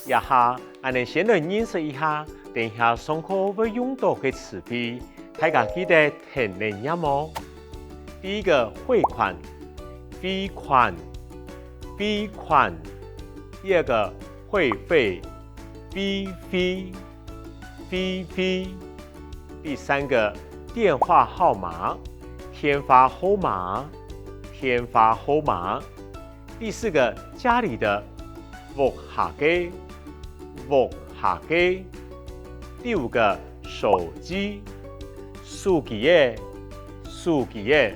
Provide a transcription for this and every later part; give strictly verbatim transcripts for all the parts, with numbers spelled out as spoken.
這下，𠊎等先來認識一下等一下上課會用到个詞彙，大家記得跈等唸哦。第一個，匯款，匯款，匯款。第二個，匯費，匯費，匯費。第三個，電話號碼，電話號碼，電話號碼。 第四個，家裡的，屋下个，屋下个。第五個，手機，手機仔，手機仔。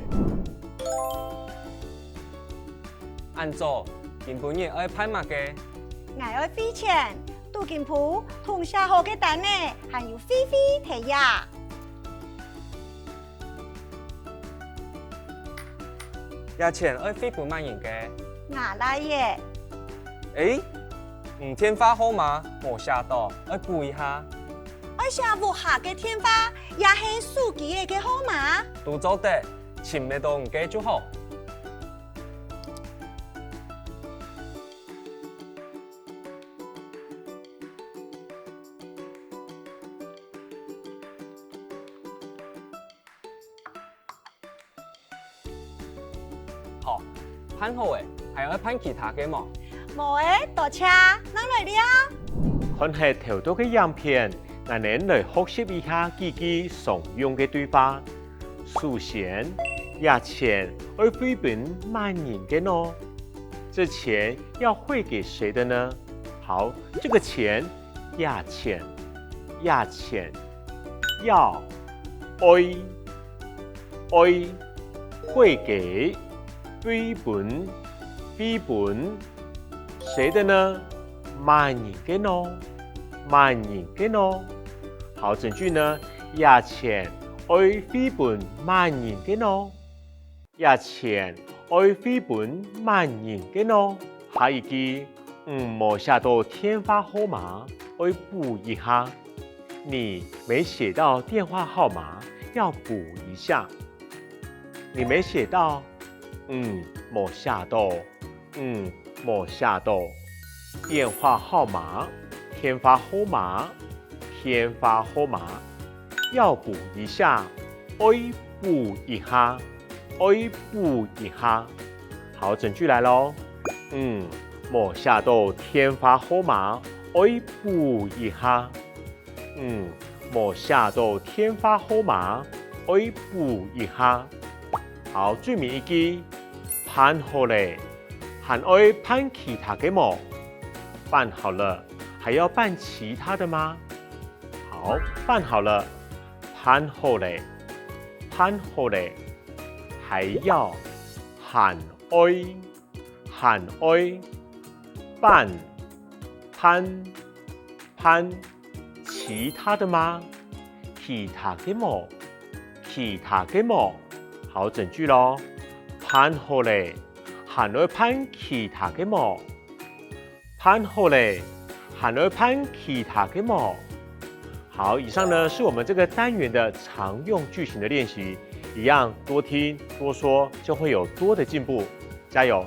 恁早，今晡日愛辦麼个？𠊎愛匯錢，拄今晡同寫好个單仔，還有匯費在這。 這錢愛匯分麼人个？吾倈仔。欸，你電話號碼無寫著，愛補一下。愛寫屋下个電話，也係手機仔个號碼？都做得，尋得著你个就好。 好，辦好了，還愛辦其他个無？無了，多謝，正來尞。看忒頭到个影片，𠊎等來學習一下幾句常用个對話。首先，這錢愛匯分麼人个呢？這錢要匯給誰的呢？好，這個錢 這錢，這錢，要，愛，愛，匯給，匯分，匯分，誰的呢？麼人个呢？麼人个呢？好，整句呢，這錢愛匯分麼人个呢？ 這錢愛匯分麼人个呢？下一句，你無寫著電話號碼，愛補一下。你沒寫到電話號碼，要補一下。你沒寫到，你無寫著，你無寫著。電話號碼，電話號碼，電話號碼。要補一下，愛補一下。 愛補一下。好，整句來囉。你無寫著電話號碼，愛補一下。你無寫著電話號碼，愛補一下。好，最尾一句，辦好了，還愛辦其他个無？辦好了，還要辦其他的嗎？好，辦好了，辦好了，辦好了。 還要，還愛，還愛，辦，辦，辦，其他的嗎？其他个無？其他个無？好，整句囉。辦好了，還愛辦其他个無？ 辦好了，還愛辦其他个無？好，以上呢是我們這個單元的常用句型的練習，一樣多聽多說，就會有多的進步。加油！